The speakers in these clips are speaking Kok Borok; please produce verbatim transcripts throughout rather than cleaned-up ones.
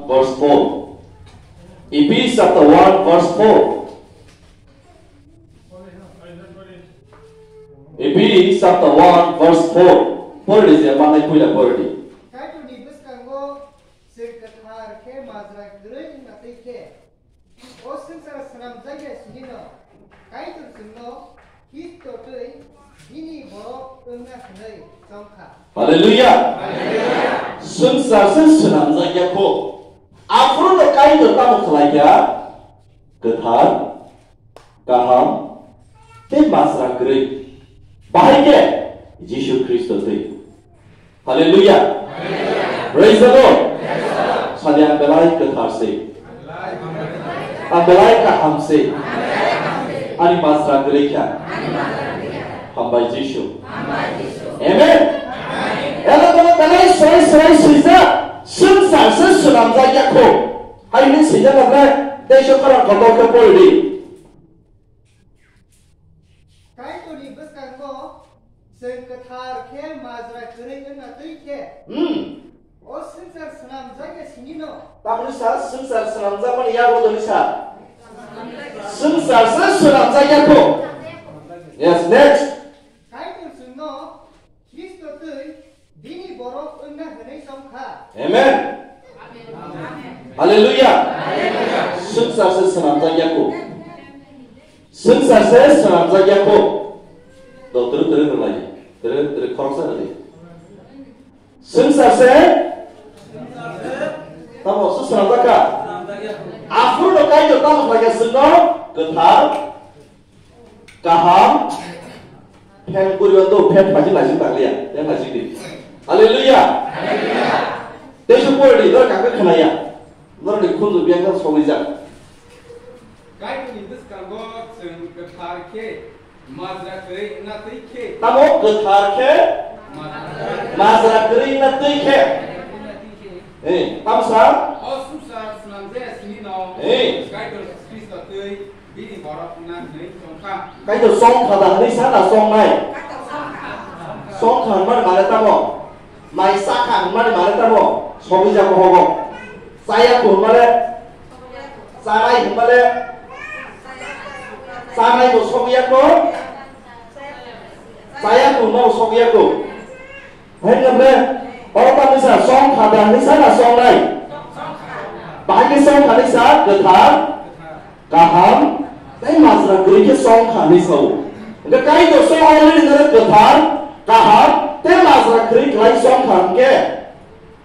Verse four. Ephesians chapter one, verse four. Ephesians chapter one, verse four. Pori di je, manai puila pori di. Kaitorni bwskango chwng kwthar khe majra kwrwi wngna twi khe, o swngchar swnamjakya sinino Kaitor chwngno Khristo twi bini borok wngna hwnwi chongkha. Hallelujah. Swngchar se swnamjakya kho. Aphuru no Kaitor tamo khlai kha? Kwthar, kaham, tei majra kwrwi. Bahai khe Jisu Khristo twi. Hallelujah. Praise the Lord. Sadi ang belai kwthar se. Ang belai kaham se. Ani majra kwrwi kha. Hambai Jisu. Amen. Ela kono belai swrai swrai swijak. Swngchar se swnamjakya kho. Hai hwnwi swijak lamre, tei so khorang kotor khe pori di. Kaitorni bwskango chwng kwthar khe majra kwrwi wngna twi khe, Hmm. O swngchar swnamjakya sinino. Tamoni sa swngchar swnamjakmani yago doni sa. Swngchar se swnamjakya kho. Yes, next. Kaitor chwngno Khristo twi bini borok wngna hwnwi chongkha. Amen. Hallelujah. Swngchar se swnamjakya kho. Swngchar se swnamjakya kho. Do twrwk twrwk rwlai. Twrwk twrwk khoroksa rwdi. Swngchar se tamo se swnamjakha. Aphuru no Kaitor tamo khlaikha chwngno? Kwthar, kaham, phen puriyo to phen phaji laising takliya, phen laising di. Hallelujah. Tei su pori di, dor kaka khnaya. Dor ni khunju biang kha sogwi jak. Kaitorni bwskango chwng kwthar khe majra kwrwi wngna twi khe. Tamo kwthar khe? Majra kwrwi wngna twi khe. Ei, tamsa? O swngchar swnamjaya sinino. Ei. Kaitor Khristo twi bini borok wngna hwnwi chongkha. Kaitor chongkha da hwnwi sa na chongnai? Chongkha hwnmani mane tamo? Mai chakha hwnmani mane tamo? Sogwi jago hogo. Chaya ko hwnmale? Chanai hwnmale? Chanai bo sogwi ya ko? Chaya ko hwnma bo sogwi ya ko? Hai hwnmale? Oro tamni sa chongkha da hwnwi sa na chongnai? Bahai khe chongkha ni sa kwthar, kaham, tei majra kwrwi khe chongkha hwnwi sao. Hwnkhe Kaitor se already nono kwthar, kaham, tei majra kwrwi khlai chongkha hwnkhe,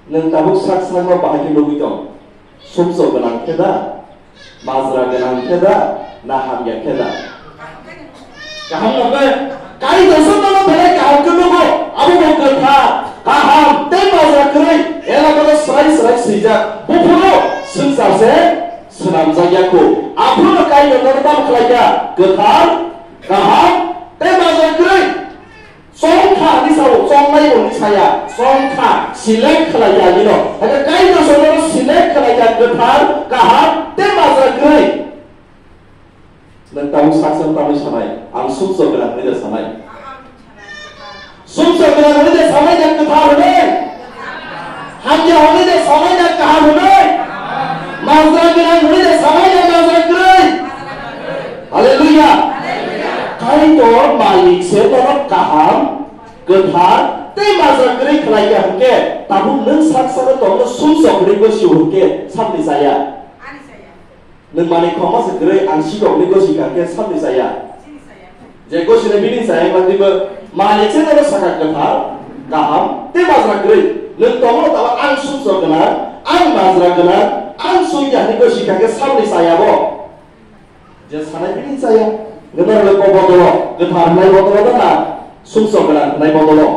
nwng tabuk sak sakno bahai khe nugwi tong. Sumsok gwnang khe da, majra gwnang khe da, na hamya khe da? Kaham nokhe, Kaitor se nono belai kaham khe nugo, abo bo kwthar, kaham, tei majra kwrwi, ela kono swrai swrai swijak, buphuru swngchar se swnamjak ya kho. Aphuru no Kaitor nono tamo khlai kha? Kwthar, kaham, tei majra kwrwi. Chongkha hwnwi sao, chongnai bo hwnwi saya, chongkha, select khlai ya hwnwi no. Hakhe Kaitor se nono select khlai kha, kwthar, kaham, tei majra kwrwi. Nwng tabuk saksa tamni sanai, ang sumsok gwnang hwnwi da sanai? Sumsok gwnang hwnwi da sanai na kwthar hwnwi? Hamya hwnwi da sanai na kaham hwnwi? Majra gwnang hwnwi da sanai na majra kwrwi? Hallelujah. Kaitor malik se nono kaham, kwthar, tei majra kwrwi khlai kha hwnkhe, tabuk nwng sak sakno tongno sumsok hwnwi gosio hwnkhe, samni chaya. Nwng manwi khorokma se kwrwi ang sikok hwnwi gosi kha hwnkhe samni chaya. Je gosina bini chaya wngma twibo malik se nono sakha kwthar, kaham, tei majra kwrwi. Nwng tongno tabuk ang sumsok gwnang, ang majra gwnang, ang sumya hwnwi gosi kha hwnkhe samni chaya bo. Je sanai bini chaya, gwnang le ko bodolo, kwthar hwnai bodolo da na, sumsok gwnang hwnai bodolo.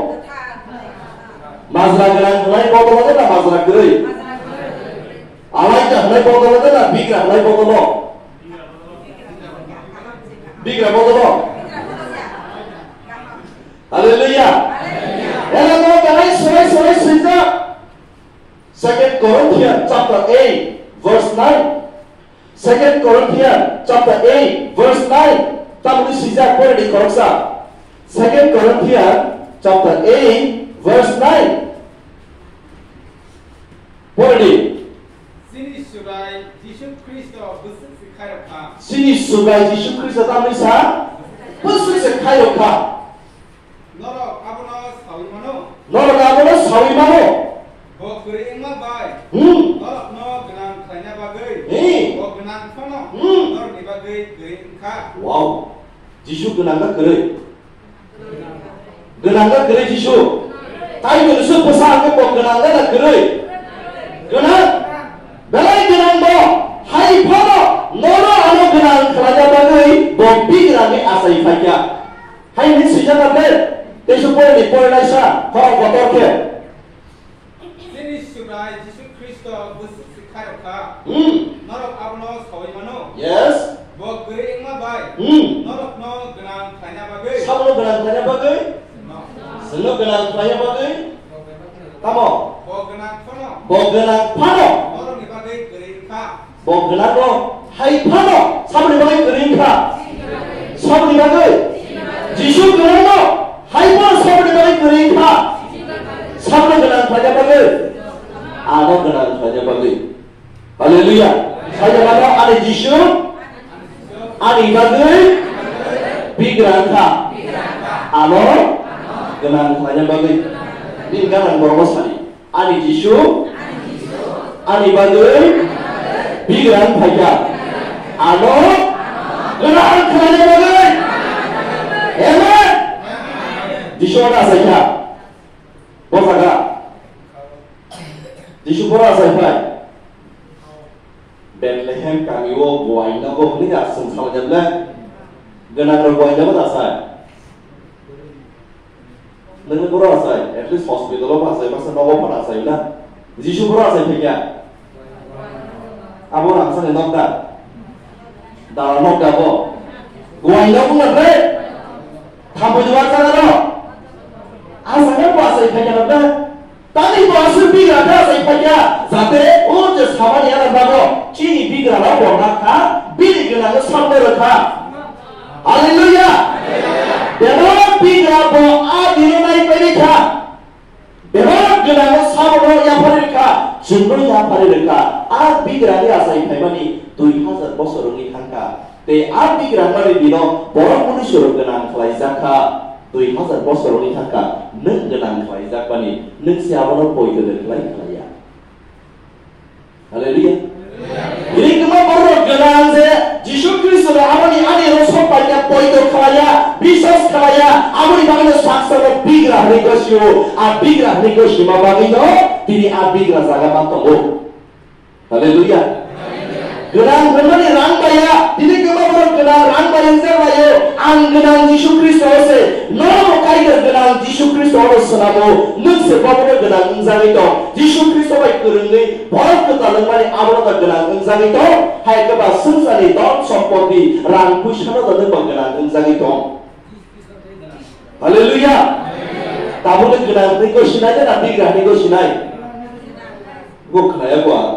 Majra gwnang hwnai bodolo da na, majra kwrwi. Alaida hwnai bodolo da na, bigra hwnai bodolo. Bigra bodolo. Hallelujah. Ela no belai swrai swrai swijak. Second Corinthians chapter eight, verse nine. Second Corinthians chapter eight, verse nine. Tamoni swijak pori di khoroksa. Second Corinthians chapter eight, verse nine. Pori di. Subrai Jisu Khristo bwswk se khairok kha. Chini Subrai Jisu Khristo tamni sa bwswk se khairok kha. Norok abono saui mano. Norok abono saui mano. Bo kwrwi wngma bai. Hmm. Norokno gwnang khlaina bagwi. Hmm. Bo gwnang phano. Hmm. Norokni bagwi kwrwi wngkha. Wow. Jisu gwnang na kwrwi? Gwnang na kwrwi Jisu? Tai Jisu bwsa hwnkhe bo gwnang na kwrwi? Gwnang. Belai gwnang bo. Hai phano nono ano gwnang khlaina bagwi bo bigrani achai phaikha. Hai hwnwi swijak kha ble, teisu porni porinaisa, khorang kotor khe. Chini Subrai Jisu Khristo bwswk se khairok kha. Hmm. Norok abono saui mano. Yes. Bo kwrwi wngma bai. Hmm. Norokno gwnang khlaina bagwi. Sabono gwnang khlaina bagwi? No. Chwngno gwnang khlaina bagwi? Tamo? Bo gwnang phano. Bo gwnang phano. Norokni bagwi kwrwi wngkha. Bo gwnango hai phano saboni bagwi kwrwi wngkha. Saboni bagwi Jisu gwnango hai phano saboni bagwi kwrwi wngkha. Saboni gwnang khlaina bagwi, ano gwnang khlaina bagwi. Hallelujah. Saya mano ani Jisu ani bagwi bigra wngkha. Ano gwnang khlaina bagwi. Nini gana borokno sadi. Ani Jisu, ani bagwi bigrang phaikha. Ano gwnang khlaina bagwi. Amen. Jisu ano achaikha. Bo jaga. Jisu boro achaiphai. Bethlehem kamio buaino bo hwnwi aswng salai jable. Gwnang rok buaino bo asai. Nini boro achai, at least hospital o achai, masa nogo phano achai na. Jisu boro achai phaikha. Abo rang sani nokda. Dala nokda bo. Guai nok na bre. Thambo juar jaga ro. Asa ne bo achai phaikha na bre. Tani bo aswk bigra khe achai phaikha. Jate o je samani ana bago. Chini bigra rok bo nakha. Bini gwnang no samne rwkha. Hallelujah! Bebak bigra bo a dino nai pairi kha. Bebak gwnango sabono yapharwi kha, chwngno yapharwi rwkha. A bigrani achai phaimani dui hazar bosor wngwi thangkha. Tei a bigrani dino borok munuisorok gwnang khlaijak kha. Dui hazar bosor wngwi thangkha, nwng gwnang khlaijakmani, nwng se abono poito de khlai khlaiya. Hallelujah. Bini kwma borok gwnang je Jisu Khristo no aboni ani rosok paikha poito khlaiya, biswas khlaiya, aboni bagwi no saksa no bigra hwnwi gosio, a bigra hwnwi gosima bagwi no tini a bigra jaga man tongo. Hallelujah. Gwnang hwnmani rang baiya, tini kwma borok gwnang rang bai wngjak laio, ang gwnang Jisu Khristo o se, norok bo kaitor gwnang Jisu Khristo o swnamo, nwng se bobono gwnang wngjagwi tong, Jisu Khristo bai kwrwngwi Borok kwtal wngmani abono da gwnang wngjagwi tong, hai khe ba swngcharni dhon sompoti, rang puisano da nwng ba gwnang wngjagwi tong. Hallelujah! Tabukhe gwnang hwnwi khe sinai na bigra hwnwi khe sinai? Bo khnaya bo ang.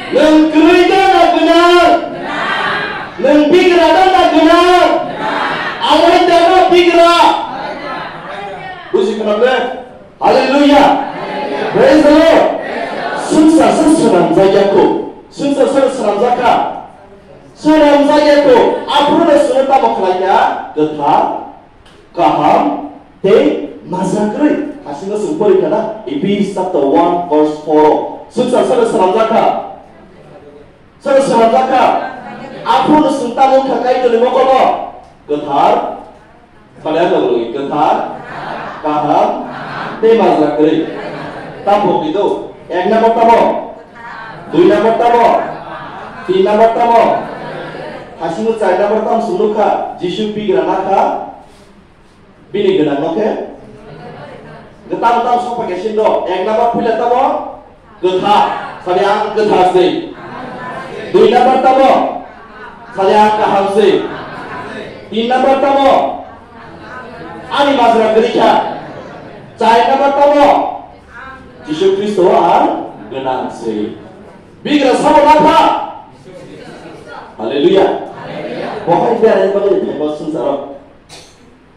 Nwng kwrwi da na gwnang? Nwng bigra da na gwnang? Alai da na bigra? Buji khna ble? Hallelujah! Praise the Lord! Swngchar se swnamjak ya kho. Swngchar se swnamjak kha. Swnamjak ya kho. Aphuru no swngwi tamo khlai kha? Kwthar, kaham, tei majra kwrwi. Hasingo swng pori kha na? Ephesians chapter one verse four o. Swngchar se swnamjak kha. Swnamjak kha. Aphuru no swng tamo kha Kaitorni mokolo? Kwthar, Phailai ang nokni kwthar, kaham, tei majra kwrwi. Tam pokni do. Ek number tamo? Dui number tamo? Tin number tamo? Hasingo char number tam sung nukha, Jisu bigra nakha, bini gwnang no khe. Gwnang tam sokpha khe sin do. Ek number puila tamo? Kwthar, sadi ang kwthar se. Dui number tamo? Sadi ang kaham se. Tin number tamo? Ani majra kwrwi kha. Char number tamo? Jisu Khristo ang gwnang se. Bigra sabo nakha. Hallelujah. Bohai berai bagwi phaibo swngcharo.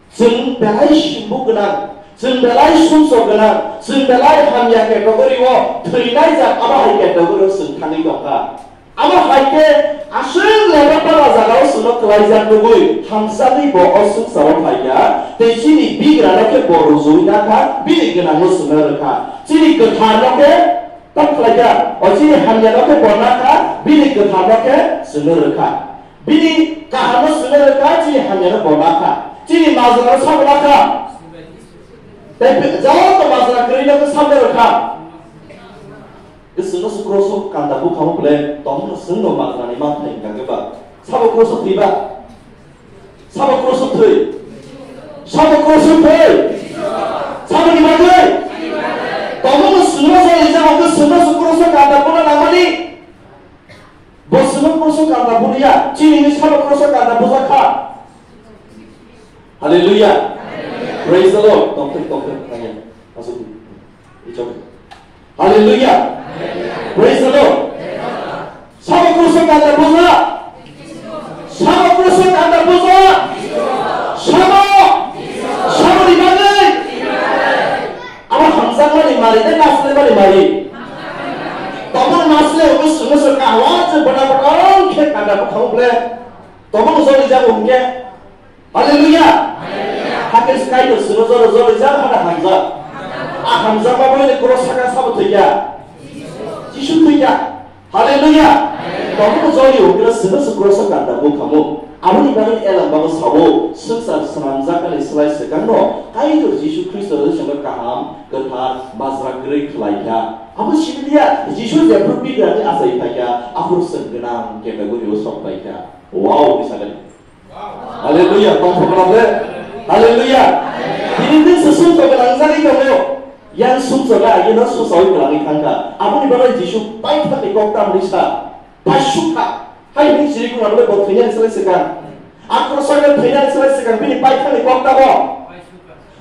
Chwng belai simbo gwnang, Chwng belai sumsok gwnang, chwng belai hamya category o thwinai jak, abo hai category o chwng thangwi tongkha. Abo hai khe aswk leba pala jagao chwngno kwlaijak nugwi hamjakgwi bo o swngcharo phaikha, tei chini bigrano khe bo rujui nakha, bini gwnangno chwngno rwkha. Chini kwtharno khe Tamo khlaikha, o chini hamyano khe borna kha, bini kwtharno khe chwngno rwkha. Bini kahamno chwngno rwkha, chini hamyano borna kha. Chini majrano sabo lakha. Tei joto majra kwrwino khe sabo rwkha. Bwswkno se kroso kanda bukhamo bwle tongmano chwngno majrani manthai hwnkha khe ba. Sabo kroso thwiba. Sabo kroso thwi. Sabo kroso thwi. Saboni bagwi. Tongmano chwngno joli jago khe chwngno se kroso kanda buno nangmani. Bo chwngno kroso kanda buliya. Chini ni sabo kroso kanda bujakha. Hallelujah. Praise the Lord. Tongthok, tongthok. Tanya. Masuk. It's okay. Hallelujah. Praise the Lord. Sabo kroso kanda buja. Sabo kroso kanda buja. Sabo. Sabo ni bagwi. Abo hamjakmani mari, na naslemani mari. Tamo nasle, obo sunu sunu kahwa, je bada bada, ong khe kanda bukhang ble. Tamo joli jago hwnkhe. Hallelujah! Hallelujah. Hakhe se Kaitor chwngno jora jora jak, hada hamjak. A hamjakma bai ni cross saka sabo thwikya? Jisu thwikya. Hallelujah! Tongmano joli hwnkhe chwngno se cross o kanda bukhamo. Aboni bagwi elam bago sao, swngchar swnamjaknani slai swkangno Kaitor Jisu Khristo ro chwngno kaham, kwthar, majra kwrwi khlaikha. Abo siniya, Jisu jephru bigrani achai phaikha, aphuru chwng gwnang category o sok phaikha. Wow, hwnwi sakani. Hallelujah, tong thokra de. Hallelujah. Tini din se sumsok gwnang jani tongo. Yang sumsok a, yeno sumsok gwnang thangkha. Aboni bagwi Jisu paithakni kok tamni sa. Paisukha. Hai ni siri kuna bole bo thwina ni salai sekang. Akro saga thwina ni salai sekang. Bini paithakni kok tamo.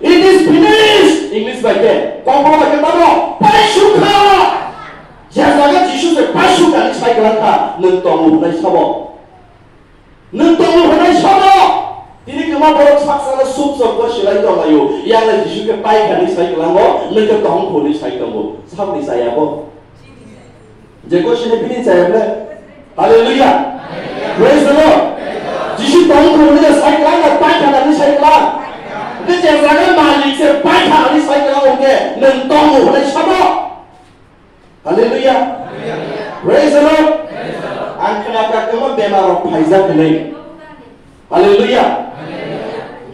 It is finished. English bai ke. Kokborok bai ke tamo. Paisukha. Je jaga Jisu se paisukha ni sai gwnang kha. Nwng tongo hwnai sabo. Nwng tongo hwnai sabo. Tini kwma borok saksano sumsok bo silai tonglaio. Yang le Jisu khe paikha ni sai kwlango, nwng khe tong phuru ni sai tongo. Saboni chaya bo? Je ko sini bini chaya ble? Hallelujah. Praise the Lord. Jisu tong phuru ni sai kwlang, paikha ni sai kwlang. Ni je jaga malik se paikha ni sai kwlang, oke nwng tongo hwnai sabo. Hallelujah. Praise the Lord. Ang khna kha kwma bemar rok phaijak hinwi. Hallelujah.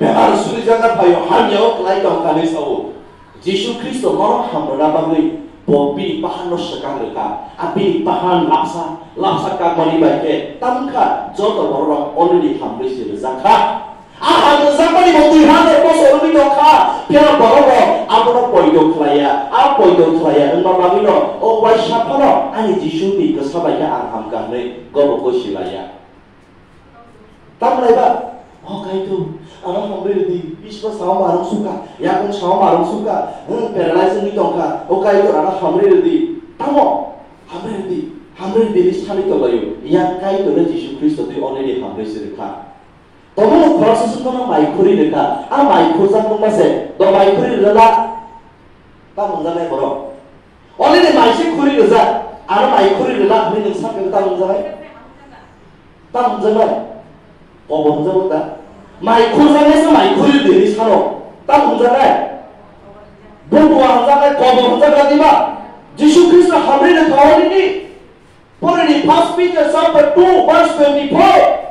Bemar surijakna phaio, hamya o klai tong kha hinwi sao. Jisu Khristo norok hamrwna bagwi bo bini bahanno swkang rwkha. A bini bahan lapsa, lapsa kakmani bai khe tamkha joto borok rok already hamrwi se rwjak kha. A hamjakmani bo dui hazar bosor wngwi tongkha, phiya borok rok abono poito khlaiya, a poito khlaiya wngma bagwino o waisa phano ani Jisuni kwsa bai khe ang hamkha hwnwi gobo gosi laiya. Tamlaiba, o Kaitor, ano hamrwi rwdi, bisma sao marwng sukha, yakung sao marwng sukha, hmm, paralyze wngwi tongkha, o Kaitor, ano hamrwi rwdi, tamo, hamrwi rwdi, hamrwi rwdi hinwi sanwi tonglaio, yang Kaitorno Jisu Khristo twi already hamrwi se rwkha. Tongmani khoroksa se bono mai khuri rwkha. A mai khurjak wngma se, bo mai khuri rwla. Tamo hwnjaknai borok. Already mai se khuri rwjak. Aro mai khuri rwla hwnwi nwng sakhe tamo hwnjaknai? Tamo hwnjaknai? Kobo hwnjakgo da? Mai khurjaknai se mai khuri rwdi hinwi sano. Tamo hwnjaknai? Bumbua hwnjaknai, kobo hwnjaknai diba? Jisu Khristo hamrwi rwkha already. Pore di First Peter chapter two verse twenty-four.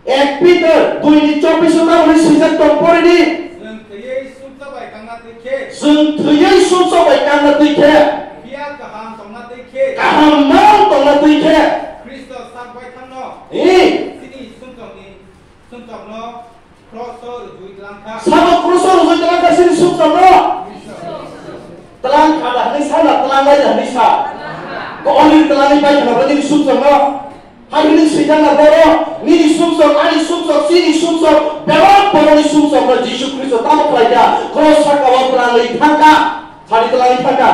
Ek Peter dui ni chobbish o tamoni swijak tong pore di. Chwng thwiwi sumsok bai kangna twi khe. Chwng thwiwi sumsok bai kangna twi khe. Phiya kaham tongna twi khe. Kaham mang tongna twi khe. Khristo sak bai thangno. Ee. Chini sumsokni Sumsokno kroso rwjui tlangkha. Sabo kroso rwjui tlangkha sini sumsokno. Tlangkha da hwnwi sa na, tlangnai da hwnwi sa? Ko oni tlangwi pai khna ba nini sumsokno. Hai hwnwi swijak na boro, nini sumsok, ani sumsok, chini sumsok, bebak boroni sumsokno Jisu Khristo tamo khlai kha, kros saka o tlangwi thang kha. Sani tlangwi thangkha.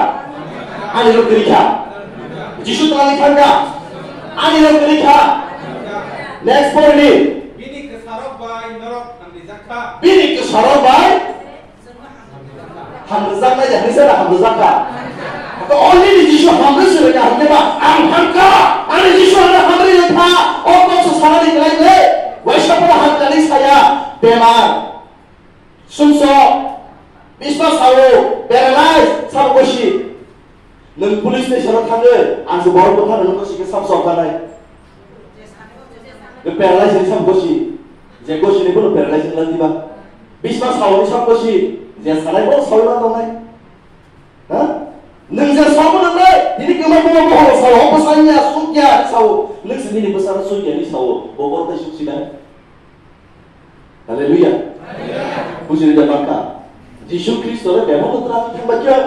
Ani rok kwrwi kha. Jisu tlangwi thangkha. Ani rok kwrwi kha. Next point ni. Bini kwsarok bai norok hamrijakha. Bini kwsarok bai. Hamrwjaknai de, hwnwi sana hamrwjak kha. To already Jisu hamrwi swi rwkha, hwnkhe ba ang hamkha, ani Jisu ano hamrwi rwkha, o kok se sanani kwlai kwlai, waisa phano hamkani saya, bemar, sumsok, bisma sao, paralyze, sabo gosi. Nwng police station o thangwi, ang se borok bwthano nukha sikhe sab sok janai. Be paralyze ni sab gosi, je gosi ni bono paralyze ni landi ba. Bisma sao ni sab gosi, je sanai bono sawi ma tongnai. Ha? Nwng je sao bono nai, nini kwma bono bohoro sao, o bwsanya sukya sao, nwng se nini bwsano sukya ni sao, bo borok tai suk sinai. Haleluya. Bujiri da bangkha. Jisu Khristo le bebak utra thang bakya.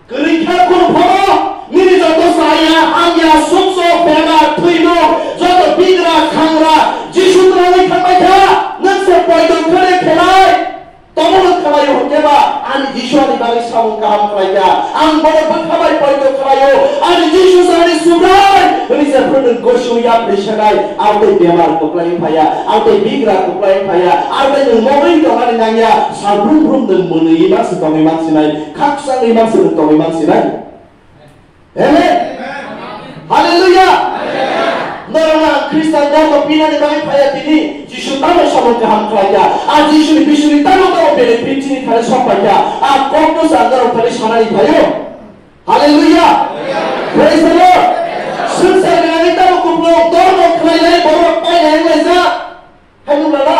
Kwrwi kha khunu phano nini joto saya, hamya, sumsok, bemar, thwino, joto bigra, khangra, Jisu twrangwi thang bakya. Nwng se poito khwrwi khelai. Tomo nwng khlai hwnkhe ba, ani Jisu ani bagwi samung kaham khlaikha. Ang bono bwkha bai poito khlaio. Ani Jisu se ani Subrai. Hwnwi se phano nwng gosi ya prisanai. Ang tei bemar kwplai phaya. Ang tei bigra kwplai phaya. Ang tei nwng mogwi tongani nangya. Sal brum brum nwng mwnwi ma se tongwi mansinai. Khakchangwi ma se nwng tongwi mansinai. Amen. Hallelujah. Norok ang Khristan dhormo pinani bagwi phaya tini Jisu tamo samung kaham khlaikha. A Jisuni bisingni tamo tamo benefit chini thani sok paikha. A kokno sa norok thani sanani phaio. Hallelujah. Praise the Lord. Swngchar gwnangwi tamo kupulung dhormo khlainai borok painai wnglaijak. Hai nung lala,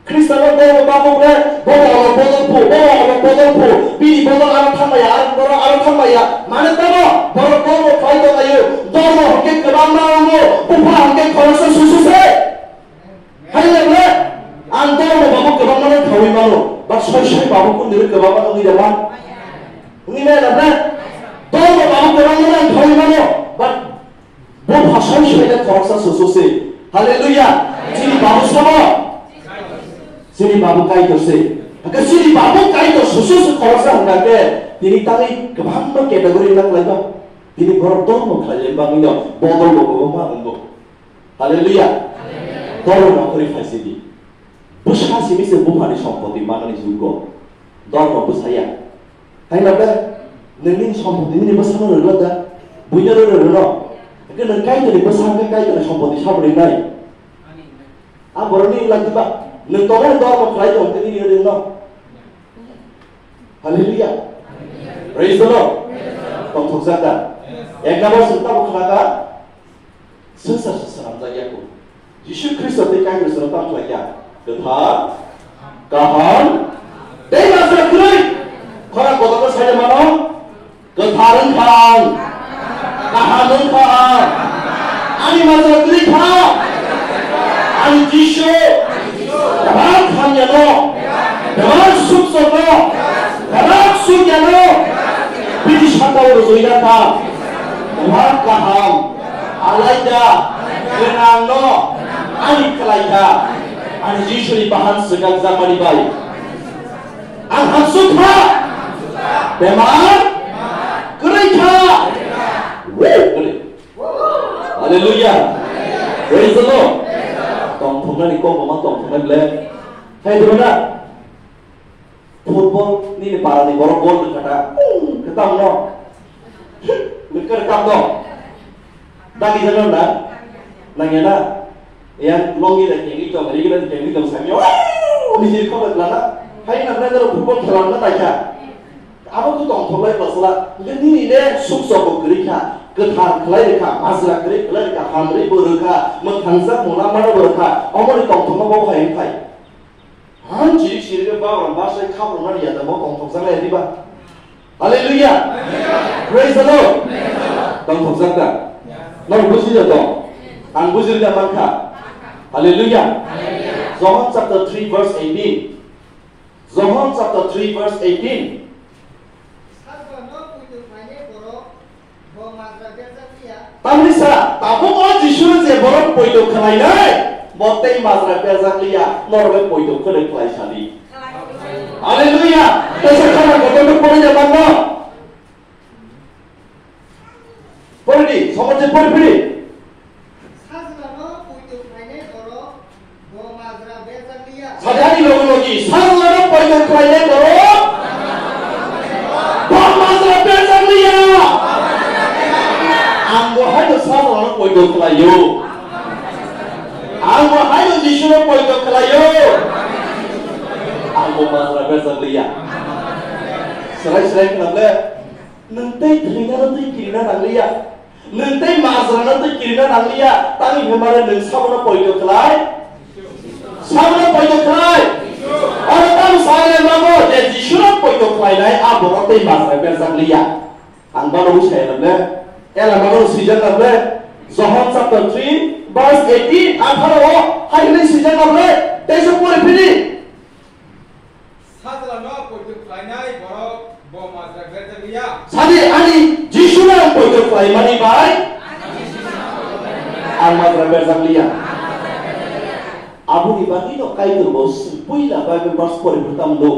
Khristiano borok bakung le, borok oro bodol phu, borok oro bodol phu, bini bodol aro thangmaya, aro borok aro thangmaya. Mane tamo, borok borok khlai tonglaio, borok hwnkhe kwbangma wngo, bupha hwnkhe khoroksa susu se. Hai le, ang borok babu kwbangma no khaui mano, ba soi soi babu kundiri kwbangma no ngi man. Ngi man na? Borok babu kwbangma no khaui mano, ba Bo phasai soida khoroksa susu se. Hallelujah. Chini babu sabo. Chini babu Kaitor se. Hake chini babu Kaitor susu se khoroksa hwnkha khe tini tangwi kwbangma category na khlai ba. Tini borok dormo khlai le bangwi no bodol bo kwbangma wngbo. Hallelujah. Dormo no khori phai sidi. Bwsa simi se buphani sompoti manani jugo. Dormo bwsa ya. Hai ba be, nini sompoti nini bwsano rwla da. Buino rwla rwno. Ke nang Kaitorni bwsa ke Kaitorni sompoti sabri nai. A boroni lagi ba. Nang tore dormo khlai tong ke nini rwno. Hallelujah. Praise the Lord. Tongthokjak da. Ek number sutta bo khlaka. Swngchar se swnamjak ya kho. Jisu Khristo tei Kaitor swnam tang khlai ya. Kwthar, kaham, tei majra kwrwi. Khorang kotorno sai mano. Kwthar wng kha ang. Kaham wng kha ang. Ani majra kwrwi kha. Ani Jisu. Bebak hamyano. Bebak sukchokno. Bebak sukyano. Bini sakao rwjui ya kha. Bebak kaham. Alaida, gwnangno ani khlai kha, ani Jisuni bahan swkang jakmani bai. Ang hamsuk kha, bemar kwrwi kha. Woo, kwrwi. Hallelujah. Praise the Lord. Tongthoknani kok bama tongthoknai ble. Hai dibana. Football nini parani borok bol rwkha ta. Pung, kwtam no. Rwkha, kwtam no. Dagi jano na? Nangya na? Yang longi da kengwi tong, rigi da kengwi tong, sakya. Wow! Nijir khok da na. Hai na na daro football khela na ta kya. Abo tu tong tholai pasla. Nini le suk sok kwrwi kha. Kwthar khlai rwkha, majra kwrwi khlai rwkha, hamri bo rwkha, mwthangjak mona mano bo rwkha. Omoni tong thokma bo hai wngthai. Ang chiri chiri ke ba orang ba sai khap orang ya da mo tong thok jang ya di ba. Hallelujah. Praise the Lord. Tong thok jang da. Nang buji da tong. Ang buji da man kha. Hallelujah. John chapter three verse eighteen. John chapter three verse eighteen. Salbano puitu khlainai borok bo majra berjak liya. Tamni sa, tabuk o Jisuru je borok poito khwlainai, bo tei majra berjak liya, norok le poito khwlai khlai sadi. Hallelujah! Teisa khana kotor no pori de manno. Pori di, somor je pori piri. Sajlano poito khlainai borok bo majra berjak liya. Sajani logi logi, sajlano poito khlainai borok. poito khlaio. Ang bo haino Jisuno poito khlaio. Ang bo majra berjak liya. Srai srai khna le, nwng tei thwinano tei kirina nang liya. Nwng tei majrano tei kirina nang liya. Tangwi hwnmale nwng sabono poito khlai. Sabono poito khlai. Oro tamo sai le mamo je Jisuno poito khlainai a borok tei majra berjak liya. Ang bano wi saya nable, ela bano swijak nable, Johon chapter three, verse eighteen, atharo o, hai hwnwi swijak nable, teisa pori phili. Sajlano poito khlainai borok bo majra berjak liya. Sadi ani Jisuno ang poito khlaimani bai, ang majra berjak liya. Aboni bagwi no Kaitor bo puila Bible verse pori phuru tamo do.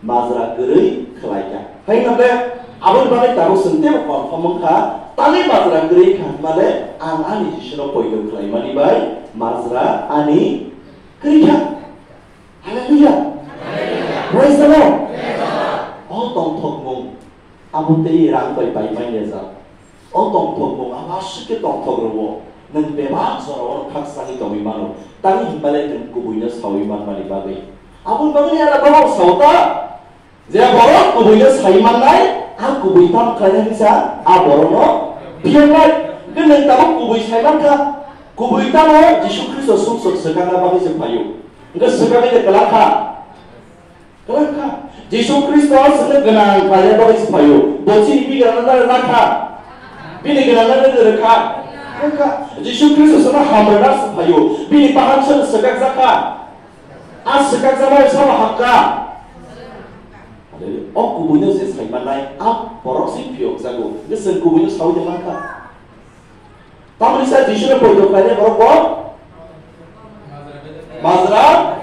Majra kwrwi khlaikha. Hai hwnba khe aboni bagwi tabuk chwng teibo confirm wngkha, tangwi majra kwrwi kha hwnmale ang ani Jisuno poito khlaimani bai majra ani kwrwi kha. Hallelujah. Praise the Lord. O tongthokmung abo tei rang bai pai manya jak. O tongthokmung abo aswk khe tongthok rwo, nwng bebak jorao khakchangwi tongwi mano, tamni hwnba le nwng kubuino saui manmani bagwi. Aboni bagwi ani borok sao ta, je borok kubuino sai mannai, a kubui tamo khlainai hinsa a borokno phiyangnai. Hwnkhe nwng tabuk kubui sai mankha, kubui tamo Jisu Khristo sumsok swkangna bagwi se phaio. Hwnkhe swkangwi de kwlak kha. Kwlak kha. Jisu Khristo chwngno gwnang khlaina bagwi se phaio. Bo chini bigrana nare nakha. Bini gwnangna nare rwkha. Rwkha. Jisu Khristo chwngno hamrwna se phaio. Bini bahan chwngno swkakjak kha. A swkakjakmani samo hamkha. O kubuino se saimanai, a borok se phiyokjago. Hwnkhe chwng kubuino saui de mankha. Tamoni sa Jisuno poito khlainai borok bo? Majra?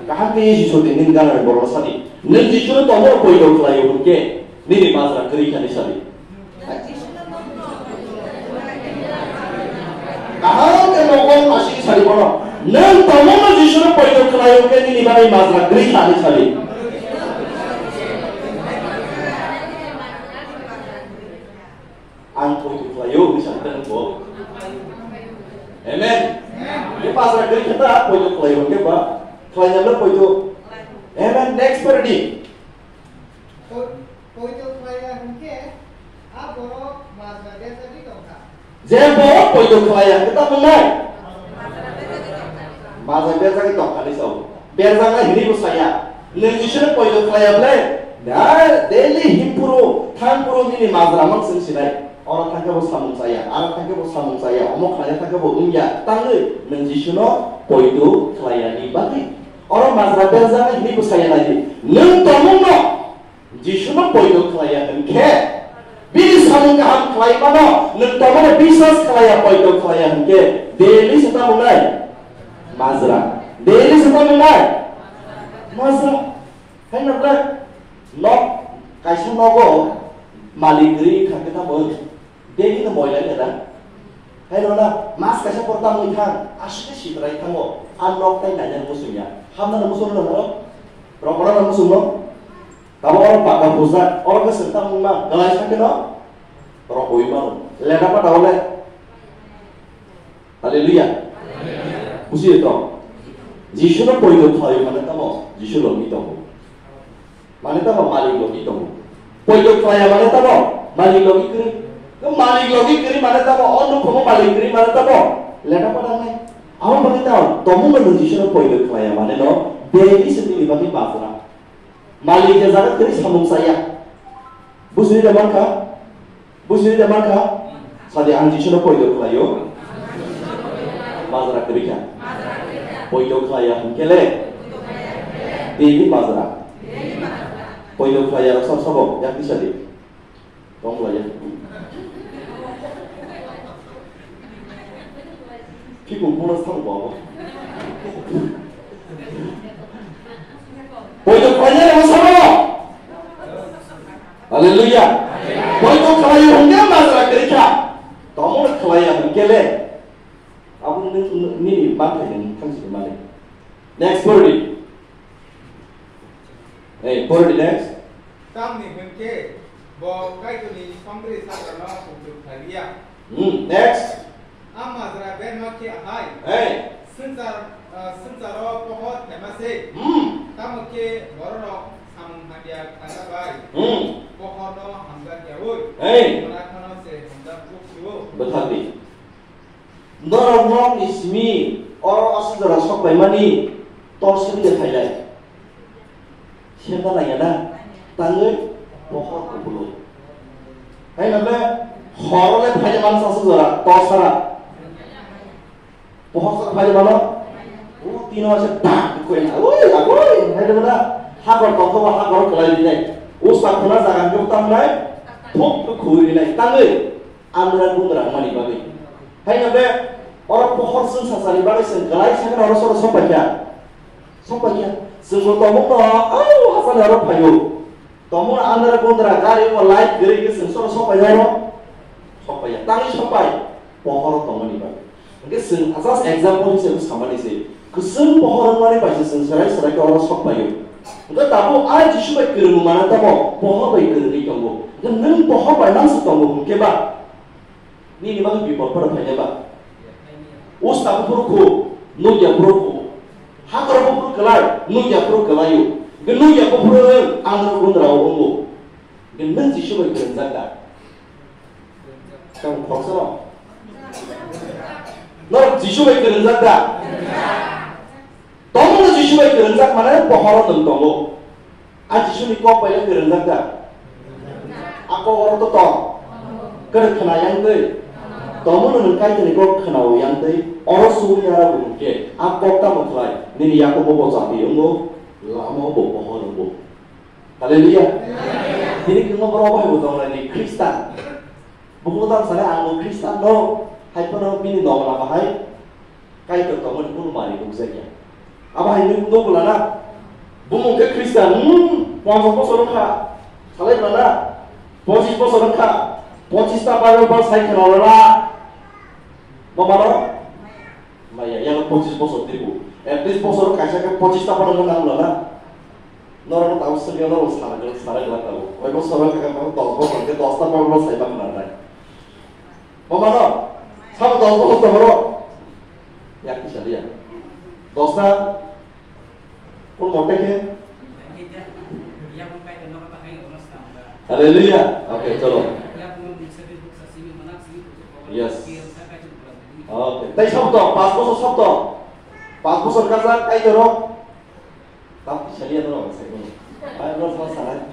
Kaham khe Jisu tini gana borok sadi. Nwng Jisuno tongmoro poito khlaio hwnkhe, nini majra kwrwi khani sadi. Kaham khe mokol masing sadi bono. Nwng tongmoro Jisuno poito khlaio hwnkhe, nini bagwi majra kwrwi khani sadi. Ang poito khlaio, hwnwi sa khe bo. Amen. Ni pastor khe ta poito khlaio, hwnkhe ba khlaina le poito. Amen. Next pore di. Poito khlaiya hwnkhe a borok majra berjagwi tongkha. Je borok poito khlaiya, hwnkhe ta wngnai? Majra berjagwi tongkha ni sao. Berjaknai hwnwi bo saya. Nwng Jisuno poito khlaiya ble, da, daily himphuru, thangphuru nini majra mang chwng sinai. Oro thangkhe bo samung chaya, aro thangkhe bo samung chaya, omo khlaina thangkhe bo wngya. Tangwi nwng Jisuno poito khlaiyani bagwi. Oro majra berjaknai hwnwi bo saya naidi. Nwng tongmungno Jisuno poito khlaiya hwnkhe, bini samung kaham khlaimano nwng tongmani biswas khlaiya, poito khlaiya hwnkhe, daily se tamo nai? Majra. Daily se tamo nai? Majra. Hai na ble? Nok, kaisa nogo malik kwrwi kha khe tamo? Daily no moila ya da? Hai no na, mas kaisa por tamo wngkha, aswk khe sitrai thango. A nok tai naina muchung ya. Hamna no muchung no haro? Rok bono no muchung no? Tamo oro paka phusa, oro khe swng tamo wngma, kwlai sa khe no? Rok oi mano. Leda pa tamo le? Hallelujah. Buji to. Jisu no poito khlai mane tamo, Jisu logi tongo. Mane tamo malik logi tongo. Poito khlaiya mane tamo malik logi kwrwi. No malik logi kwrwi mane tamo o nukhumo malik kwrwi mane tamo leda pada nai. Amo bagwi tamo tomung no Jisu no poito khlaiya mane no daily se tini bagwi bajra. Malik ya jaga kwrwi samung saya. Bujini da mankha? Bujini da mankha? Sadi ang Jisu no poito khlaio. Bajra kwrwi kha. Poito khlaiya hwnkhe le. Daily bajra. Poito khlaiya rok sab sabo yakni sadi. Tong lai ya. People pura sang bo. Poito khlaiya rok sabo. Hallelujah. Poito khlaiya hwnkhe bajra kwrwi kha. Tamo khlaiya hwnkhe le. Abo nini manthai nini thangsi mani. Next pori. Hey, pori next. Tamni hwnkhe bo Kaitorni songri sagrano kuchuk khlai liya. Hmm, next. Norok nokni simi oro aswk jora sok paimani tor simi de phailai. Senda naiya na, tangwi pohor kubulo. Hai na be, horo le phaile man sasu jora, to sara. Pohor sara phaile mano. O tino ase tak koi na. Oi, agoi, hai na, hakor tongkho ba hakor kwlai dinai. Usta khuna jaga khe tamnai, thuk thuk khui dinai. Tangwi, andra gundra mani bagwi. Hai na be, oro pohor sung sasani bagwi sung kwlai sakhe oro soro sok paikha. Sok paikha. Sung bo tongmung no, au, hasani oro phaio. Tongmung andra gundra gari o light gari ke sung soro sok paikha oro. Sok paiya. Tangwi sok pai. Pohor tongmani bagwi. Hwnkhe chwng just example hisabe samani se. Kwchwng pohor wngmani bai se chwng serai serai khe oro sok paio. Hwnkhe tabuk a Jisu bai kwrwng mana tamo pohor bai kwrwngwi tongo. Hwnkhe nwng pohor bai nang se tongo hwnkhe ba? Nini bagwi bipod phano phainai ba? Usta buphuru khu, nukya phuru khu. Hakoro buphuru kwlai, nukya phuru kwlaio. Hwnkhe nukya buphuru nwng andro gundra o wngo. Hwnkhe nwng Jisu bai kwrwngjak da? Tamo khoroksa no? Norok Jisu bai kwrwngjak da? Tongmungno Jisu bai kwrwngjak mane pohoro nwng tongo. A Jisuni kok bai le kwrwngjak da? A kok oro to tong. Kwrwng khna yang twi. Tongmungno nwng Kaitorni kok khna-o yang twi. Oro subui ya rw hwnkhe a kok tamo khlai? Nini yakubo bo chati wngo, lama bo pohor wngo. Hallelujah. Tini kwbangma borok bai bo tonglai ni Khristan. Buphuru tamo sanai, "Ang bo Khristan no," hai phano bini nokla bahai Kaitor tongmani kunu manwi nukjakya. Abo hai nuk-, nukla na? Bumung khe Khristan, hmm, ponchas bosor wngkha, salai bwla na? Pochis bosor wngkha, pochis ta Bible verse sai khna rwla. Bo mano? Maya, yang pochis bosor tibu. At least bosor kaisa khe pochis ta phano nang bwla na? Norok tabuk swngya, norok sara glak, sara glak tabuk. Oi bosor khe dos bosor khe dos ta Bible verse sai ba khna nai. Mama no, sabo dos bosor tongo ro. Yak kisa liya. Dos ta. Kun mote khe? Hallelujah. Okay, chalo. Yes. Okay. Tai sabo to, pas bosor sabo to. Pas bosor kaza kai ro. Tamo kisa liya no, sai no. Ai, no, no, sai.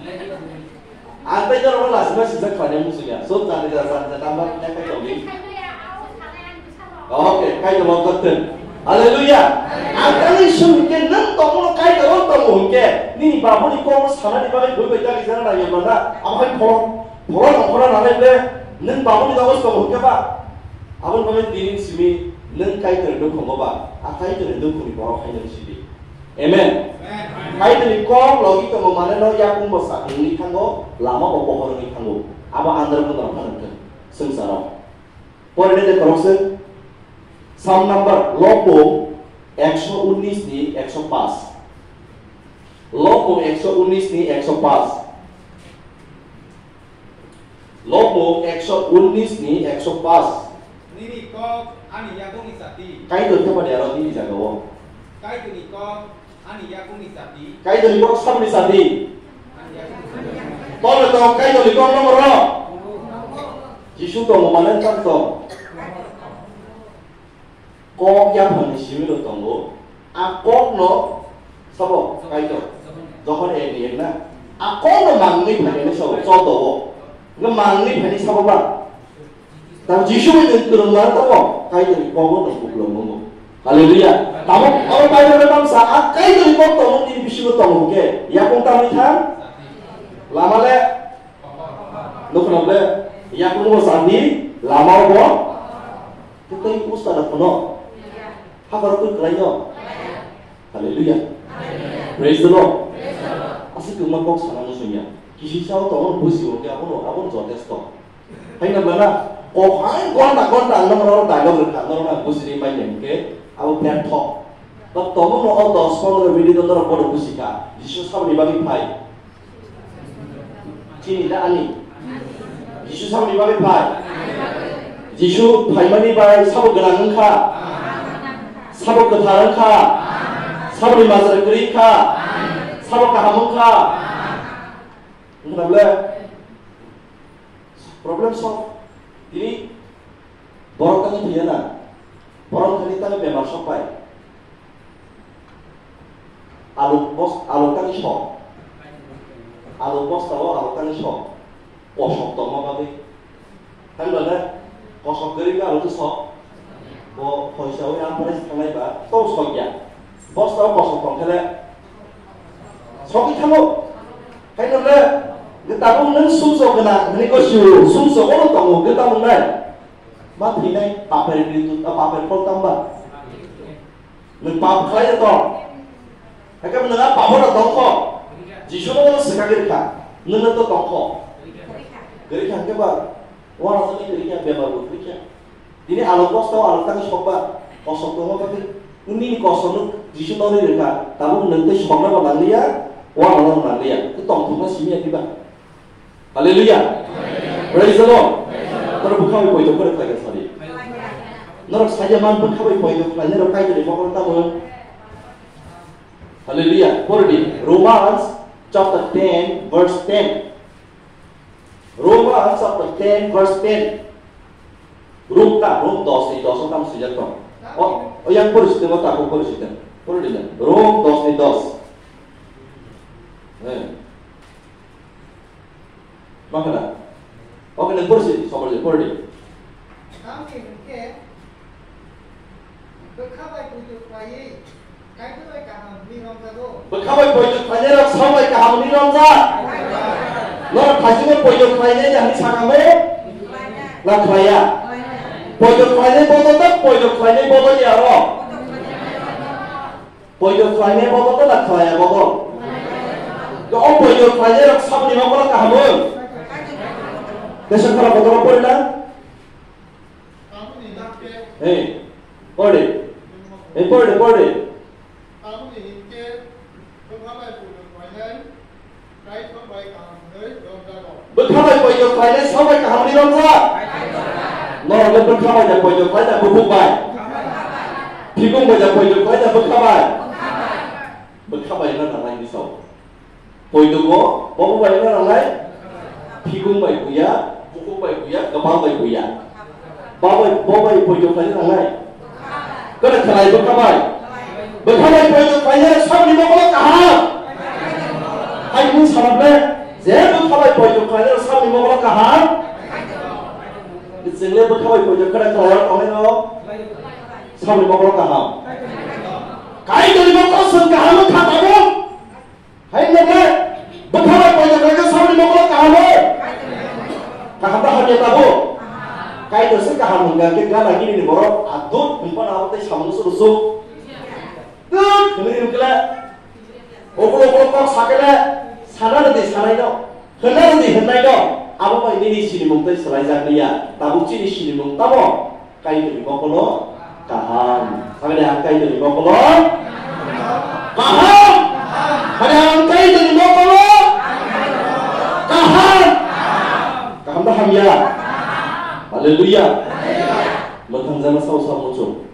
Ang tai no, no, last, last, sijak khlai musuya. So, jani da, jani da, tamo, ya, kai tong di. Okay, kai tong, tong, tong. Hallelujah. Ang tai sung ke nang tong no kai tong, tong ke. Nini babu ni kong sana di bagwi bui bai jani jana na yamana. Amo hai phone, phone, phone na le. Nang babu ni tong, tong ke ba. Abo ni bagwi tini simi nang kai tong, tong ba. A kai tong, tong ni borok hai nang sidi. Amen. Amen. Kaitorni kok logi tongo mane no yakung bo sa wngwi thango, lama bo pohor wngwi thango. Abo andar bo nang phano thwng swngcharo. Pore de korok se Psalm number lobo ekso unis ni ekso pas. Lobo ekso unis ni ekso pas. Lobo ekso unis ni ekso pas. Nini kok ani yakungni sati. Kaitor thepani aro nini jagao. Kaitorni kok ani yakungni sati. Kaitorni kok saboni sati. Ani yakungni sati. Tole tong Kaitorni kok nongro. Jisu tongo mane tang tong. Kok yaphangni simi rok tongo. A kokno sabo Kaitor. Johon ek ni ek na. A kokno mangwi phainani sabo, choto o. Nga mangwi phaini sabo ba. Tamo Jisu bai nwng kwrwng mano tamo Kaitorni kogo nwng kuplung nungo. Hallelujah. Tamo oro Bible bai mamsa a Kaitorni kok tongo nini bisingo tongo hwnkhe yakung tamni thang. Lama le Nukho nokle, yakung bo sandi, lama bo. Tei usta da phuno. Hakor twi kwlaino. Hallelujah. Praise the Lord. Aswk kwbangma kok sana muchungya. Kisi sao tongo busi bo khe abono, abono jotesto. Haino bana, kok hai gonta gonta ang nokno dialogue rwkha, nokno busi ri mai hwnkhe abo bertho. Ba tongo no o dos pondro minute norok bono busi kha. Jisu saboni bagwi phai. Chini da ani? Jisu saboni bagwi phai. Jisu phaimani bai sabo gwnang wngkha. Sabo kwthar wngkha. Saboni majra kwrwi wngkha. Sabo kaham wngkha. Wngkha na bole? Problem solve. Tini Borok tangwi thwiya na? Borok thani tangwi bemar sok pai. Alu bos-, alu tangwi sok. Alu bosta o alu tangwi sok. Kosok tongma bagwi. Thangla na? Kosok gari ka alu to sok. Bo phoisa wi ampare thangnai ba to sok ya. Bosta o kosok tong khe le. Sokwi thango. Haino le, tabuk nwng sumsok gwnang hwnwi ko sio, sumsok ono tongo, gwnang wngnai. Ma thwinai papher birudu, a, papher phol tamba. Nwng pap khlai de tong. Hakhe nwng a pap no tong kho. Jisu no bono swkagwi rwkha. Nwng no to tong kho. Gari kha hwnkhe ba, uanasani gari kha, bemar bo gari kha. Tini alok bosta o alok tangwi sokba, kosok tongma bagwi, nini kosok no Jisu noni rwkha, tabuk nwng tei sokna bo nangliya, uanano nangliya. Tei tongthokma simi ya diba? Hallelujah. Praise the Lord. Toro bwkha bai poito kore khlai kha sadi. Norok saja man bwkha bai poito khlainai rok Kaitorni mokol tamo. Hallelujah. Pordi. Romans chapter ten verse ten. Romans chapter ten verse ten. Rom ta, Rom dos ni dos o tamo swijak tong. O, o yang pordi siteng, o ta ko pordi siteng. Pordi na. Rom dos ni dos. Eh. Makana. Oke, nang porsi, sobar je, pordi. Tamni hwnkhe, bwkha bai poito khlaiwi Kaitor bai kaham hwnwi romjago. Bwkha bai poito khlainai rok sabo bai kaham hwnwi romjak. Norok thaisingo poito khlainai ya hwnwi sakha mo? Na khlaiya? Poito khlainai bodol ta, poito khlainai bodol ya ro? Poito khlainai bodol ta na khlaiya bodol? O poito khlainai rok saboni mokolo kaham wng? Teisa khala bodol porina? Hey, pordi. Hey, pordi, pordi. Bwkha bai poito khlainai sabo bai kaham hwnwi romjak. Norok le bwkha bai da poito khlai da bukhuk bai? Phikung bai da poito khlai da bwkha bai? Bwkha bai na nangnai hwnwi sao. Poito bo, bo bai na nangnai? Phikung bai buya, bukhuk bai buya, kwpal bai buya. Bo bai, bo bai poito khlai nangnai? Kwna khlai bwkha bai? Bwkha bai poito khlainai saboni mokolo kaham. Hai nwng sanok le, je bwkha bai poito khlainai saboni mokolo kaham. Chwng le bwkha bai poito kwna khlai o tongnai no saboni mokolo kaham. Kaitorni mokolo chwng kaham wng kha tabuk. Hai nokle, bwkha bai poito khlaikhe saboni mokolo kaham o? Kaham da hamya tabuk? Kaitor se kaham hwnkha khe gana gini ni borok adut hwnphano abo tei samung se rwsuk. Dut hwnwi hwnkhe le, obo obo kok sakhe le, sana rwdi sanai no, hwnna rwdi hwnnai no, abo bai nini sinimung tei swlaijak liya, tabuk chini sinimung tamo? Kaitorni mokolo kaham. Sakani ang Kaitorni mokolo kaham. Sakani ang Kaitorni mokolo kaham. Kaham da hamya? Haleluya. Mwthang jana sao sao muchung.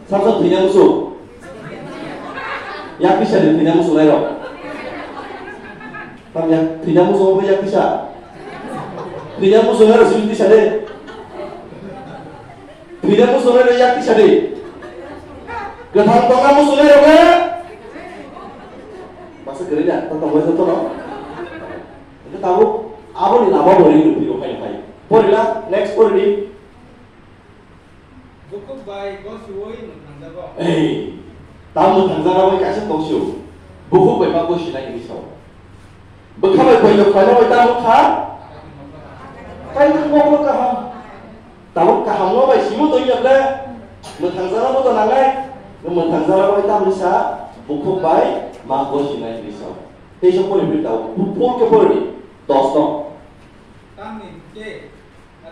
Sab sab thwina muchung. Yak kisa di thwina muchung nairok. Tam yak thwina muchung yak kisa. Thwina muchung nairok simi kisa de. Thwina muchung nairok yak kisa de. Kwthang tongna muchung nairok le. Baksa kwrwi da, ta tongbai sa tono. Hwnkhe tabuk aboni lama bo ring rwphio hai hai. Porila, next poridi. Bukhuk bai gosiui mwthangjago. Ei, ta mwthangjago bai kaisa tongsio. Bukhuk bai ma gosinai hinwi sao. Bwkha bai poito khlaina bai ta wngkha. Kaisa mokolo kaham. Tabuk kaham no bai simo tongya ble. Mwthangjago bo to nangnai. Mwthangjago bai ta wngsa. Bukhuk bai ma gosinai hinwi sao. Teisa pori pori tao. Phul ke pori. Dos no. Tamni ke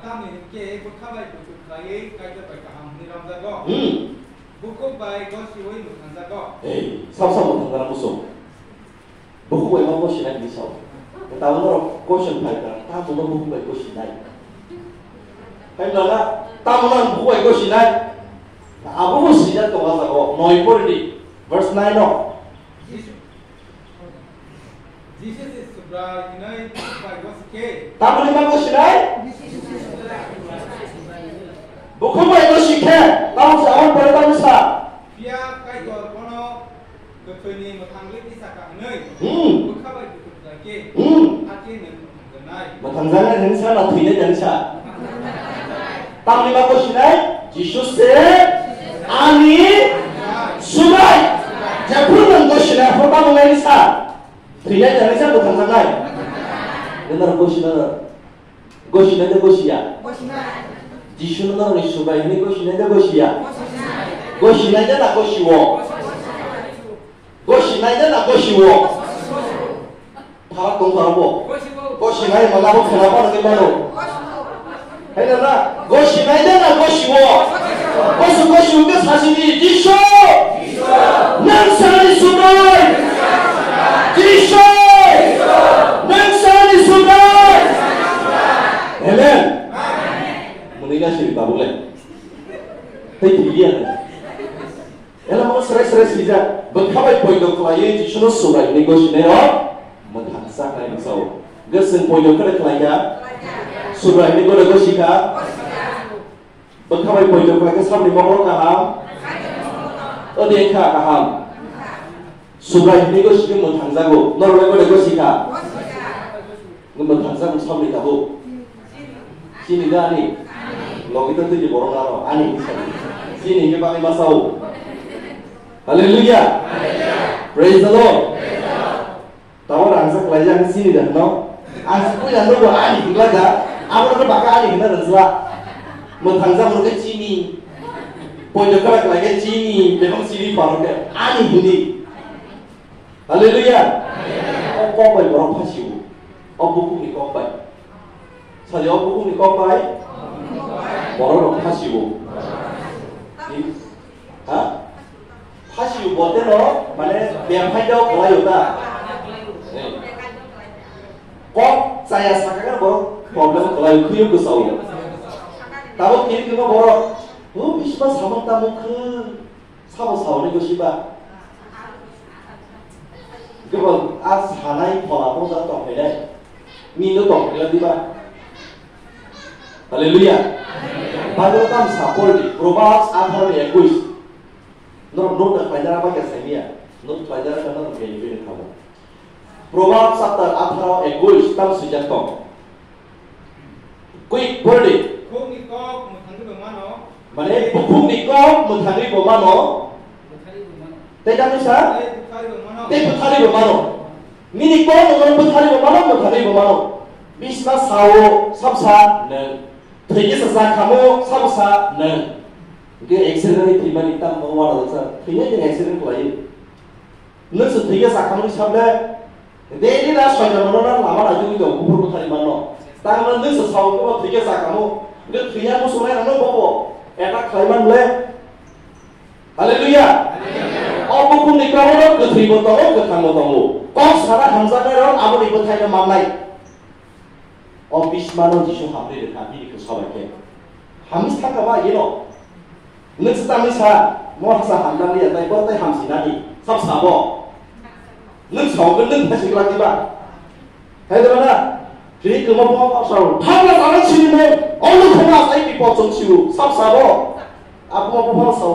Tamni hwnkhe bwkha bai kuchuk khlaiwi Kaitor bai kaham hwnwi romjago. Hmm. Bukhuk bai gosiui mwthangjago. Ei, sab sab mwthangjakna muchung. Bukhuk bai ma gosinai hinwi sao. Tamo norok question phai kha, tamo no bukhuk bai gosinai? Hai mlana, tamo no bukhuk bai gosinai? Abo bo sijak tongo jago, noi pori di, verse nine no. Jisu, Jisu se Subrai hinwi bukhuk bai gosi khe. Tamoni ma gosinai? Bukhuk bai gosi khe, tamo se aboni pore tamo sa. Phiya Kaitor bono kwthwini mwthangwi tisa ka hwnwi Hmm. bwkha bai bukhuk khlai khe Hmm. hakhe nwng mwthangjaknai. Mwthangjaknai hwnwi sa na thwinai hwnwi sa? Tamni ma gosinai? Jisu se ani Subai. Jephuru nwng gosinai, aphuru tamo nai sa? Thwinai hwnwi sa mwthangjaknai? Nwng gosinai. Gosinai de gosiya? Gosinai. Jisu no norokni Subai hwnwi gosinai de gosiya? Gosinai. Gosinai de na gosiwo? Gosinai de na gosiwo? Pharak tong pharak bo? Gosinai mala bo khena pharak ni mano. Hai na na? Gosinai de na gosiwo? Gosu gosiwo ke sasini Jisu. Nang sani Subai. Jisu. Nang sani Subai. Amen. Muni na sini tabuk le. Hei, thili ya. Ela mo sere sere sijak. Bwkha bai poito khlaiwi Jisu no Subai ni gosi ne ro. Mwthang sak nai sao. Geseng poito khlai khlai ya. Subai ni gore gosi kha. Bwkha bai poito khlai khe sabni mokro kaham. Odi kha kaham. Subai hwnwi go simi mwthangjago. Norok bai gode go sikha. Mwthangjago sabni tabuk. Chini da ani. Logi to twi borok naro ani. Chini ke bagwi masao. Hallelujah. Praise the Lord. Tamo rangchak khlaijak chini da no. Ang se puila nogo ani hinglai da. Abo no baka ani hinna rwjla. Mwthangjak no ke chini. Poito kara khlai ke chini. Bebang chini paro ke ani hindi. Hallelujah. O kok bai borok phasio. O bukhuk ni kok bai. Sadi o bukhuk ni kok bai. Borok rok phasio. Ha? Phasio bote no, mane, bemphai dao khlai o ta. Kok chaya saka kan borok problem khlai o, khuyuk bwsao. Tabuk kiri kima borok, o bisma samung tamung khun, sabo saoni bwsiba. Kebo a sanai phola phola tong phainai. Mino tong phela diba. Hallelujah. Bible tam sa pol di, Proverbs atharo ni ekwis. Norok note khlainai rw bai khe saimanya. Note khlainai rw khe norok bini bini khamu. Proverbs chapter atharo ekwis tam swijak tong. Quick, boldly. Bukhukni kok mwthangwi bo mano. Mane, bukhukni kok mwthangwi bo mano. Mwthangwi bo mano. Tei tamni sa? Tei bwthari bo mano. Tei bwthari bo mano. Nini kok no mano bwthari bo mano, mwthangwi bo mano. Bisna sao, sabsa nwng. Thwikhe sa sa khamu, sabsa nwng. Hwnkhe accident ni thwimani tamo uanajak sa. Thwinai din accident khlaiwi. Nwng se thwikhe sa khamu ni sable. Daily na soitan no na lama na jugui tongo, buphuru bwthari manno. Tamo nwng se sao khe bo thwikhe sa khamu. Hwnkhe thwiya muchungnai rokno bobo attack khlai man le. Hallelujah. O bukhukni kokno kwthwi bo tongo, kwthang bo tongo. Kok sana hamjaknai rok aboni bwthai no mannai. O bismano Jisu hamri rwkha, bini khe sobai khe. Hamri thangkha ba yeno. Nwng se tamni sa, mo hasa hamnani ya, tai bo tai hamsinani. Sab sabo. Nwng saogwi nwng thasi glak diba? Hai diba na? Twi kwma bo sao. Thangla tanang sini mo. Ono thoma sai bipot chong siu. Sab sabo. Abo abo phano sao,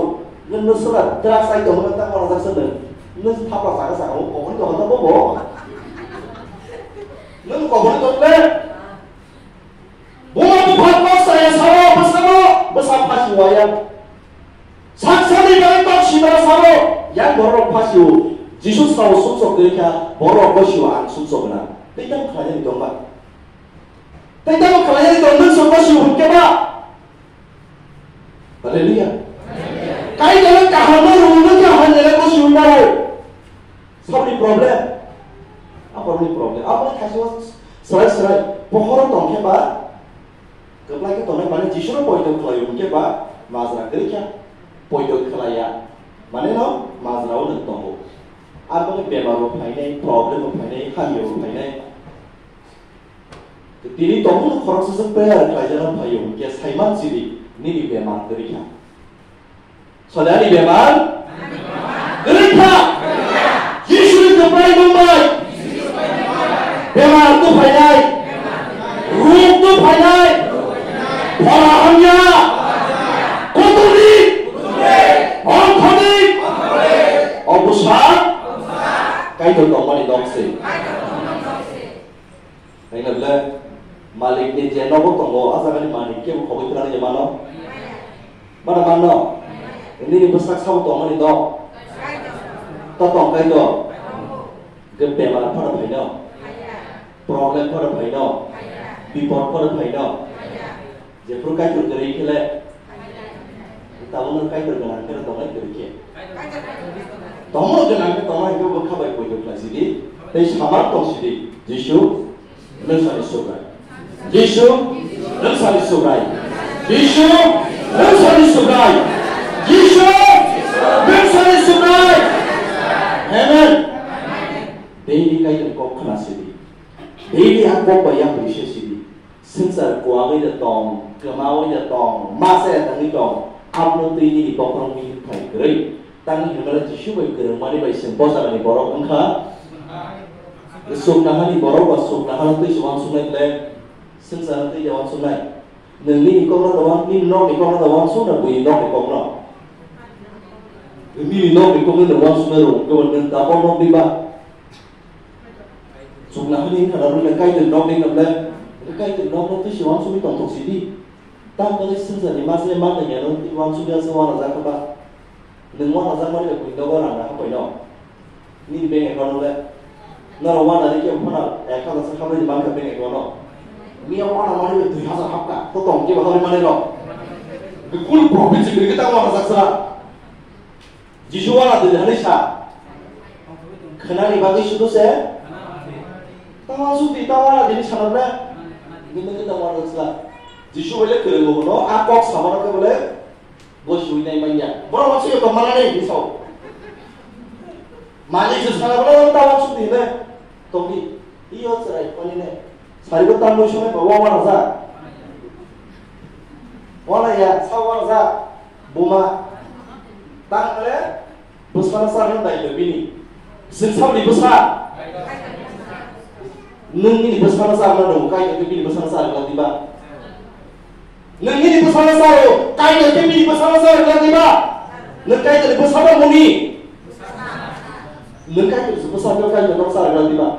nwng no sela drugs ai tongmani ta mora jaksa nwng. Nwng thapla saka saka o koboni tongkha ta bobo. Nwng koboni tongkha. Buma bupha kok saya sao bwsano bwsa phasi waya. Saksani bai kok simara sao yang borok phasio. Jisu sao sumsok twi kha borok phasio ang sumsok gwnang. Tei tamo khlainani tongba. Tei tamo khlainani tong nwng sok phasio hwnkhe ba. Hallelujah. Kaitor kaham no rwngno khe hamya le bo siyung naro. Saboni problem. Aboroni problem. Abo khaisa swrai swrai pohoro tong khe ba kwplai khe tongnai mane Jisu no poito khlai hwnkhe ba majra kwrwi kha poito khlai ya. Mane no majra o nwng tongo. Abo bemar bo phainai, problem bo phainai, hamya bo phainai. Tini tongo khoroksa se prayer khlaijana phaio, hwnkhe saiman sidi nini bemar kwrwi kha. Sodani bemar kwrwi kha. Jisuni kwplai mung bai bemar tu phainai, ruk tu phainai, phola hamya, Kebo khogwi twlang je mano? Mano mano? Nini bwsak sabo tongmani dok? To tong Kaitor. Ge bemar phano phaino? Problem phano phaino? Bipod phano phaino? Jephuru Kaitor kwrwi khe le, tabukno Kaitor gwnang khe tongnai kwrwi khe. Tongmo gwnang khe tongnai hwnkhe bwkha bai poito khlai sidi, tei samar tong sidi, Jisu, nwng sani Subrai. Jisu, nwng sani Subrai. Jisu, nwng sani Subrai. Jisu, nwng sani Subrai. Amen. Daily Kaitor kok khna sidi. Daily a kok bai yapri se sidi. Swngchar kuagwi de tong, kwmawi de tong, ma chaya tangwi tong, abno twi nini bokhorok mihim khai kwrwi. Tangwi hwnmale Jisu bai kwrwngmani bai chwng bo jagani borok wngkha. Chuknohani borok ba chuknohano twi se uansuknai ble, swngcharno twi de uansuknai. Nwng nini kokno da uan-, nini nokni kokno da uansukna, buini nokni kokno. Nini nokni kokno da uansukna rw, kebo nwng tabok nokni ba. Chuknohani wngkha na rwngya Kaitor nok ni hwnle, Kaitor nok no twi se uansugwi tongthok sidi. Tamo khe swngcharni masa ma tongya no twi uansugwi asa uanajak kha ba. Nwng uanajak mani bai buini nogo rang rang hapai no. Nini bank account le. Norok uanani khe phano ek hazar se hamrwi mankha bank account no. Miya uanamani bai dui hazar hapkha. To tong khe ba hamrwi mani no. Full profit se kwrwi khe ta uanajak sra. Jisu wana twi hwnwi sa, khwnani bagwi sudu se? Tama sudi, tama wana twi sana ble? Nini twi tama wana sla. Jisu bole kwrwngo bono, a kok samano khe bole, bo sui nai manya. Bono ma suyo tong mana nei, ni sao. Mani se sana bole, tama sudi ne. Togi, iyo chwrai pani ne. Saribo tamo sone ba wa wana ja. Wana ya, sa wana ja. Buma, tang le, bwsano sa hwn dai bini. Sing sabni bwsa. Nwng nini bwsano sa hwn dong, kai ke bini bwsano sa hwn diba. Nwng nini bwsano sa hwn, kai ke bini bwsano sa hwn diba. Nwng kai ke bwsa ba muni. Nwng kai ke bwsa ba kai ke sa hwn diba.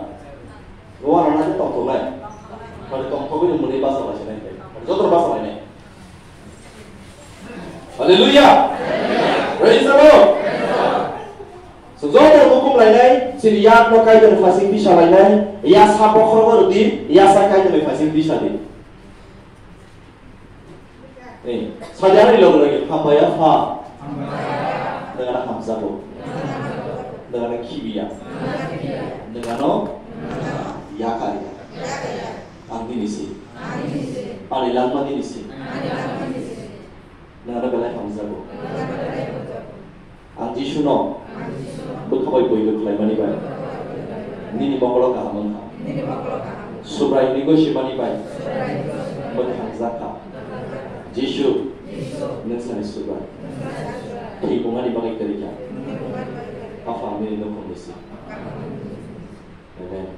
Rowa rana ke tong tong lai. Pada tong tong ini muni basa lai sinai. Jotor basa lai ne. Hallelujah! Praise the Lord! So, joto hukum lainai, chini yak no Kaitor ni phasing tisa lainai, ya sa bokhorok rwdi, ya sa Kaitor ni phasing tisa di. Eh, sadari lo lagi, hambai ya pha. Dengan hamjago. Dengan kibiya. Dengan no yakari. Ang nini si. Ani langma nini si. Nang ada belai hamjago. Ang Jisu no bwkha bai poito khlaimani bai nini mokolo kaham wngkha. Subrai ni gosimani bai mwthangjakha. Jisu, nwng sani Subrai. Thwimungani bagwi kwrwi kha. Aphang nini nukhungni si. Amen.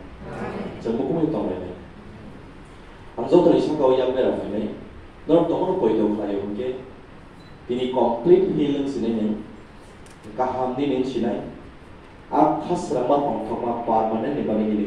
Chwng bukhumui tonglainai. Ang jotoni saka o yak bera phainai. Norok tongo no poito khlaio hwnkhe, tini complete healing sinai nwng. Kaham ni nwng sinai. A khasrangma tongthokma permanent ni bagwi nini